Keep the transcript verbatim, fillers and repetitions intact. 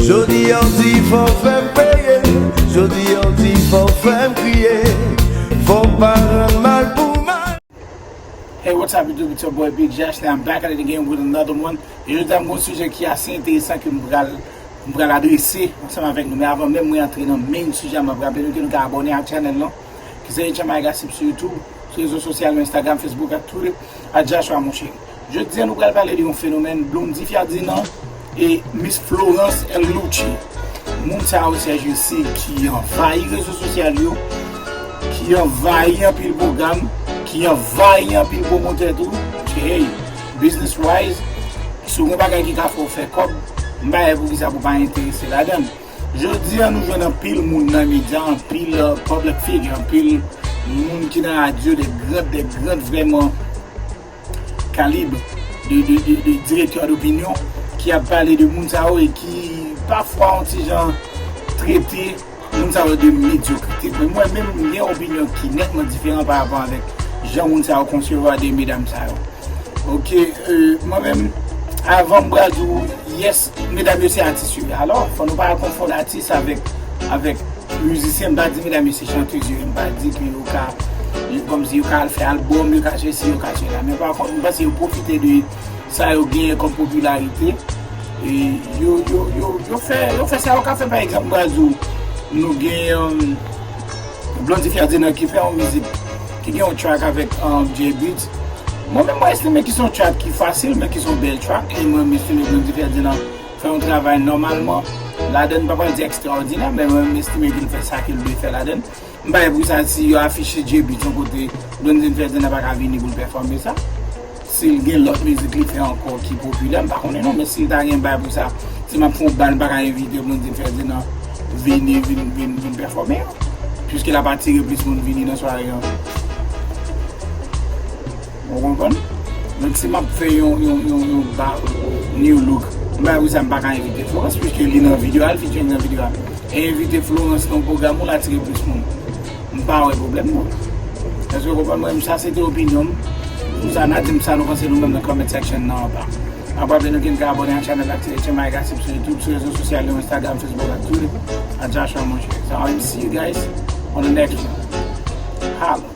Jodi a w di fò w fè m peye, jodi a w di fò w fè m kriye, fò w pa rann mal pou mal. Hey, what's up, YouTube? It's your boy Big Josh. Now I'm back at it again with another one. E jodi a m gen yon sijè ki ase enteresan ke m pral, m pral adrese ansanm avèk nou. Men avan menm mwen antre nan main sijè a, m ap raple nou ke nou ka abòne ak channel lan, ki se H M I Gossip sou YouTube, sou rezo sosyal yo, Instagram, Facebook ak Twitter, at Joshua Moncheri. Jodi a nou pral pale de yon fenomèn, Blondy Ferdinand e Miss Florence L Lucci. Moun sa yo, sèjousi, ki anvayi rezo sosyal yo, ki anvayi anpil pwogram, ki anvayi anpil pwomotè tou. Hey, business wise, si w gen bagay ki ka fè w fè kòb, m pa wè poukisa pou w pa enterese ladan l. Jodi a nou jwenn anpil moun nan medya, anpil, euh, public figure, anpil moun ki nan radyo, de grand, de grand vrèman kalib, de, de, de, de direktè dopinyon ki ap pale de moun sa yo e ki pafwa yon ti jan trete moun sa yo de medyokrite. Men mwen menm, m gen yon opinyon ki nètman diferan pa rapò avèk jan moun sa yo konsevwa de medam sa yo. Ok, euh, mwen menm, avan m pral di w, yes, medam yo se atis yo ye. Alò, fò nou pa konfonn atis avèk, avèk mizisyen. M pa di medam yo se chantèz yo ye, m pa di ke yo ka, yo, kòmsi yo ka al fè albòm, yo ka sesi, yo ka sela. Men pa kont, m panse yo pwofite de sa yo genyen kòm popilarite. E yo, yo, yo, yo fè, yo fè sa yo ka fè. Pa egzanp, m pral di w, nou gen, um, Blondy Ferdinand ki fè yon mizik, ki gen yon track avèk, um, Jay Beatz. Mwen menm, mwen estime ki se yon track ki fasil, men ki se yon bèl track. E mwen, mwen estime Blondy Ferdinand fè yon travay nòmalman ladan l, m pa pral di ekstraòdinè, men mwen, mwen estime ke l fè sa ke l dwe fè ladan l. M pa wè poukisa si yo afiche Jay Beatz yon kote, Blondy Ferdinand pa ka vini pou l pèfòme sa. Si l gen lòt mizik li fè ankò ki popilè, m pa konnen non, men si l ta gen bagay pou sa, si m ap fè yon bal, m pa ka envite Blondy Ferdinand vini, vin, vin, vin pèfòme an. Piske l ap atire plis moun vini nan sware an. Ou konprann? Donk si m ap fè yon, yon, yon, yon ba, new look, m pa wè poukisa m pa ka envite Florence, piske li nan videyo a, l featuring nan videyo a. E envite Florence nan pwogram ou, l atire plis moun. M pa wè pwoblèm non. Èske w konprann mwen? Sa se te opinyon m. Sou sa, n a di m sa nou panse nou menm nan comment section nan anba. N ap raple nou ke n ka abòne ak channel la, H M I Gossip sou YouTube, sou rezo sosyal yo, Instagram, Facebook ak Twitter, at Joshua Moncheri. So I will see you guys on the next one. Holla.